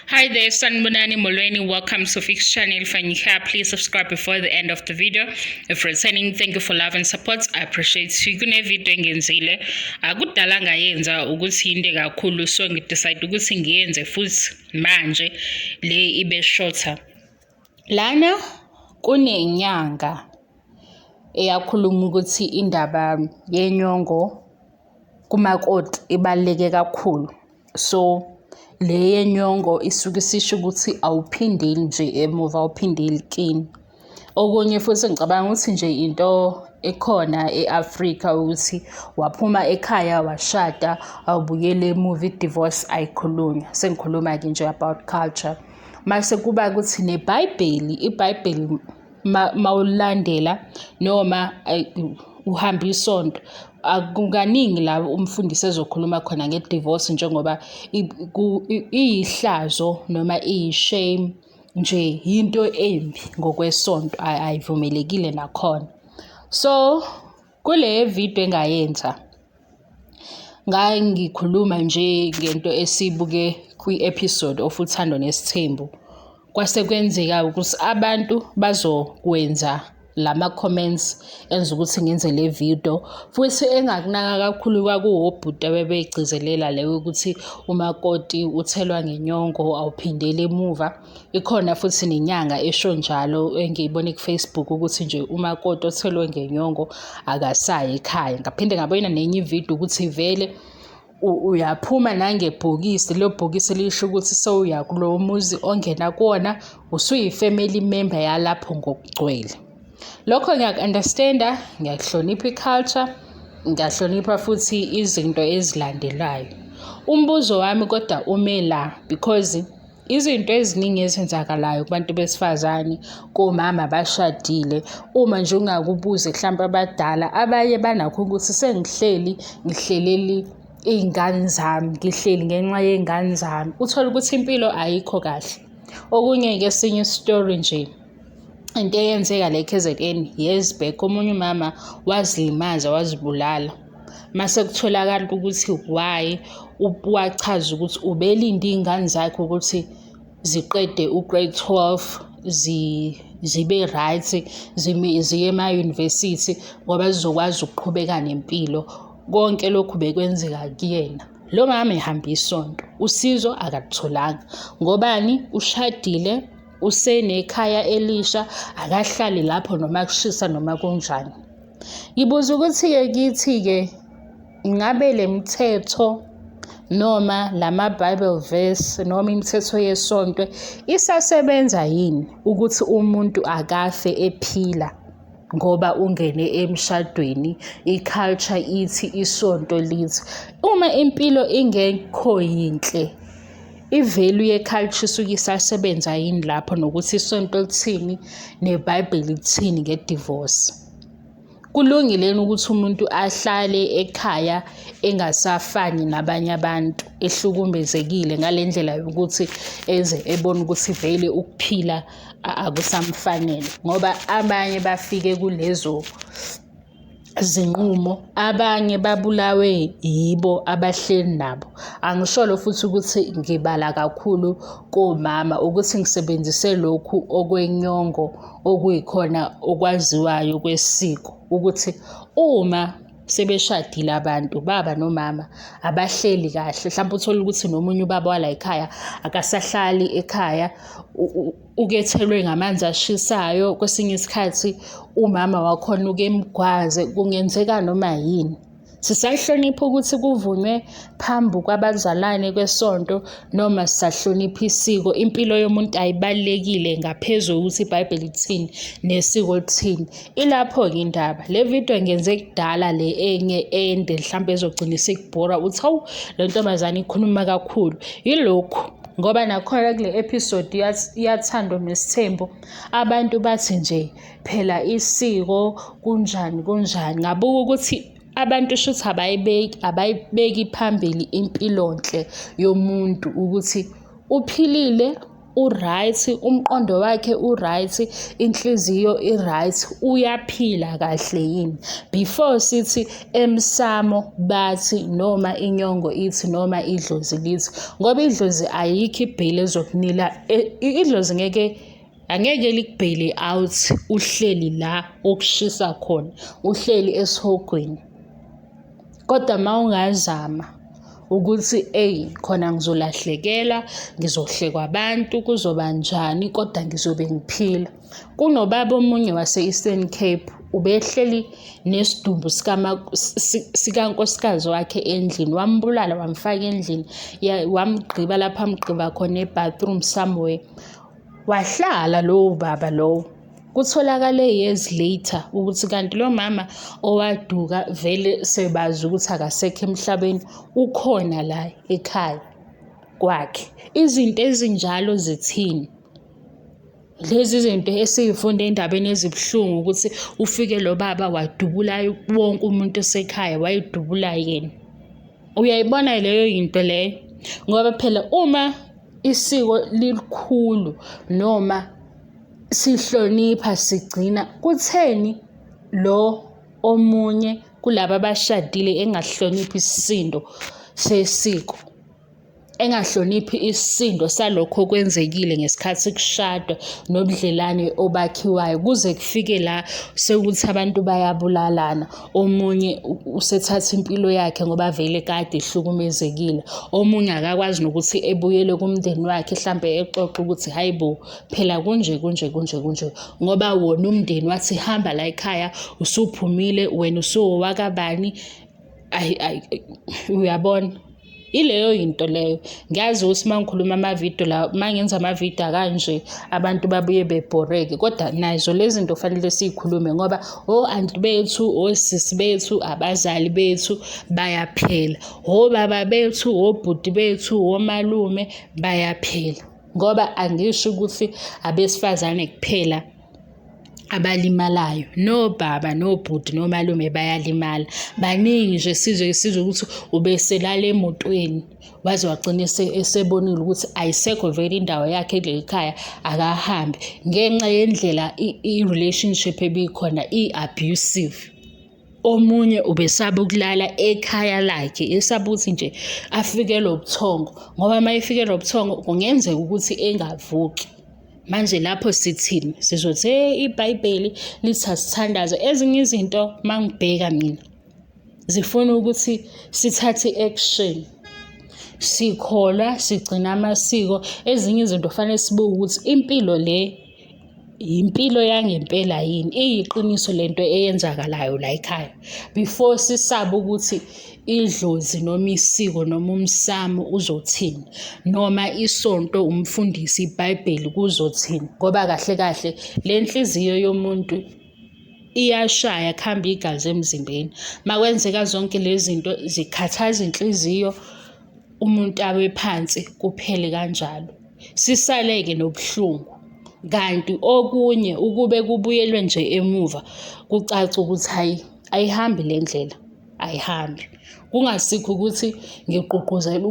Hi there, Sanibonani Molweni. Welcome to Fix Channel. If you're here, please subscribe before the end of the video. If returning, thank you for love and support. I appreciate you. Kune video engenzile. Akudala ngayenza ukuthi inde kakhulu, so ngidecide ukuthi ngiyenze futhi manje le ibe shorter. Lana kunenyanga eyakhuluma ukuthi indaba yenyongo kumakoti ibaluleke kakhulu. So le yenyongo isuke isisho ukuthi awuphindeli nje emuva, awuphindeli kini. Okunye futhi ngicabanga ukuthi nje into ekhona e-Afrika ukuthi waphuma ekhaya washada, awubuyele emuva, i-divorce ayikhulunywa. Sengikhuluma-ke nje about culture. Mase kuba ukuthi neBhayibheli, iBhayibheli mawulandela noma uhamba isonto, akukaningi la umfundisi ezokhuluma khona nge-divorce, njengoba iyihlazo noma iyi-shame nje, yinto embi ngokwesonto, ayivumelekile nakhona. So kule video engayenza ngangikhuluma nje ngento esibuke kwi-episode of Uthando Nesithembu, kwase kwenzeka ukuthi abantu bazokwenza lama comments enza ukuthi ngenze le video. Futhi engakunaka kakhulu kwakuwobhuti abebegcizelela leyo ukuthi umakoti uthelwa ngenyongo, awuphindeli emuva. Ikhona futhi nenyanga esho njalo engiyibone ku-Facebook ukuthi nje umakoti othelwe ngenyongo akasayi ekhaya. Ngaphinde ngabona nenye ividiyo ukuthi vele uyaphuma nangebhokisi, lelo bhokisi lisho ukuthi sewuya kulowo muzi ongena kuwona, usuyi-family member yalapho ngokugcwele. Lokho ngiyaku-understand-a, ngiyakuhlonipha i-culture, ngiyahlonipha futhi izinto ezilandelayo. Umbuzo wami kodwa ume la, because izinto eziningi ezenzakalayo kubantu besifazane, komama abashadile, uma nje ungakubuze hlampe abadala, abanye banakho ukuthi sengihleli ngihleleli iy'ngane zami, ngihleli ngenxa yey'ngane zami. Uthole ukuthi impilo ayikho kahle. Okunye-ke esinye isitori nje, into eyenzeka la e-KZN years back, omunye umama wazilimaza wazibulala. Mase kutholakala ukuthi why, wachaza ukuthi ubelinde iy'ngane zakhe ukuthi ziqede u-grade 12, zibe right, ziye ema-university ngoba zizokwazi ukuqhubeka nempilo. Konke lokhu bekwenzeka kuyena. Lo mama ehamba isonto, usizo akakutholanga. Ngobani? Ushadile, usenekhaya elisha, akahlali lapho noma kushisa noma kunjani. Ngibuza ukuthi-ke kithi-ke ingabe le mithetho noma lama Bible verse noma imithetho yesonto isasebenza yini ukuthi umuntu akafe ephila ngoba ungene emshadweni, i-culture ithi, isonto lithi? Uma impilo ingekho yinhle, i-value ye-culture isuke isasebenza yini lapho, nokuthi isonto lithini neBhayibheli lithini nge-divorce? Kulungile yini ukuthi umuntu ahlale ekhaya engasafani nabanye abantu, ehlukumezekile ngale ndlela yokuthi eze ebone ukuthi vele ukuphila akusamfanele? Ngoba abanye bafike kulezo zinqumo, abanye babulawe yibo abahleli nabo. Angisholo futhi ukuthi ngibala kakhulu komama, ukuthi ngisebenzise lokhu okwenyongo okuyikhona okwaziwayo kwesiko, ukuthi uma sebeshadile abantu, baba nomama abahleli kahle, mhlawumbe uthole ukuthi nomunye ubaba wala ekhaya akasahlali ekhaya, ukethelwe ngamanzi ashisayo, kwesinye isikhathi umama wakhona uke emgwaze, kungenzeka noma yini. Sisahlonipha ukuthi kuvunywe phambi kwabazalwane kwesonto noma sisahlonipha isiko? Impilo yomuntu ayibalulekile ngaphezu kokuthi iBhayibheli lithini nesiko lithini? Ilapho-ke indaba. Le video ngenze kudala, le enye ende mhlampe ezogcina isikubhora uthi hawu, le ntombazane ikhuluma kakhulu. Yilokhu ngoba nakhona kule episode yaThando Nesithembu abantu bathi nje phela isiko kunjani kunjani. Ngabuka ukuthi abantu shuthi abayibeki phambili impilonhle yomuntu, ukuthi uphilile. U-right, umqondo wakhe u-right, inhliziyo i-right, uyaphila kahle yini? Before sithi emsamo bathi noma inyongo ithi noma idlozi lithi, ngoba idlozi ayikho ibheli ezokunila, idlozi ngeke angeke likubhele out uhleli la okushisa khona, uhleli esihogweni. Kodwa uma ungazama ukuthi eyi khona ngizolahlekela, ngizohlekwa abantu, kuzoba njani kodwa ngizobe ngiphila. Kunobaba omunye wase-Eastern Cape ubehleli nesidumbu sikankosikazi wakhe endlini, wambulala wamfaka endlini, wamgqiba lapho amgqiba khona e-bathroom somewhere. Wahlala lowo baba lowo. Kutholakale years later ukuthi kanti lo mama owaduka vele sebazi ukuthi akasekho emhlabeni ukhona la ekhaya kwakhe. Izinto ezinjalo zithini? Lezi zinto esiy'funda ey'ndabeni ezibuhlungu ukuthi ufike lo baba wadubula wonke umuntu osekhaya wayedubula yena. Uyayibona leyo yinto leyo? Ngoba phela uma isiko lilikhulu noma sihlonipha sigcina kutheni lo omunye kulaba abashadile engahloniphi isisindo sesiko, engahloniphi isisindo salokho okwenzekile ngesikhathi kushadwa nobudlelwane obakhiwayo kuze kufike la sekuthi abantu bayabulalana, omunye usethatha impilo yakhe ngoba vele kade ehlukumezekile, omunye akakwazi nokuthi ebuyele kumndeni wakhe hlampe exoxe ukuthi hhayi bo phela kunje kunje kunje kunje ngoba wona umndeni wathi hamba la ekhaya usuphumile wena usuwowakabani. Ayi ayi uyabona ileyo yinto leyo. Ngiyazi ukuthi uma ngikhuluma amavidiyo la, uma ngenza amavidiyo akanje abantu babuye bebhoreke, kodwa nazo lezi zinto kufanele siy'khulume ngoba o-anti bethu, osisi bethu, abazali bethu bayaphela, obaba bethu, obhuti bethu, omalume bayaphela. Ngoba angisho ukuthi abesifazane kuphela abalimalayo, nobaba nobhuti nomalume bayalimala. Baningi nje sizwe sizwe ukuthi ubeselala emotweni waze wagcina esebonile ukuthi ayisekho vele indawo yakhe kuleli khaya akahambe ngenxa yendlela i-relationship ebikhona i-abusive. Omunye ubesaba ukulala ekhaya lakhe, esaba ukuthi nje afikelwe ubuthongo ngoba uma efikelwa ubuthongo kungenzeka ukuthi engavuki. Manje lapho sithini? Sizothi hey iBhayibheli lithi asithandaze. Ezinye izinto uma ngibheka mina zifuna ukuthi sithathe i-action. Sikholwa, sigcina amasiko, ezinye izinto kufanele sibuke ukuthi impilo le Yimpilo yangempela yini? Iyiqiniso lento eyenzakalayo la ekhaya? Before sisabe ukuthi idlozi noma isiko noma umsamo uzothini, noma isonto, umfundisi, iBhayibheli kuzothini, ngoba kahle kahle le nhliziyo yomuntu iyashaya kuhambe igazi emzimbeni. Makwenzeka zonke lezi zinto zikhathaza inhliziyo, umuntu awe phansi kuphele kanjalo. Sisale-ke nobuhlungu. Kanti okunye ukube kubuyelwe nje emuva kucace ukuthi hhayi ayihambi le ndlela, ayihambi. Kungasikho ukuthi ngigqugquzela.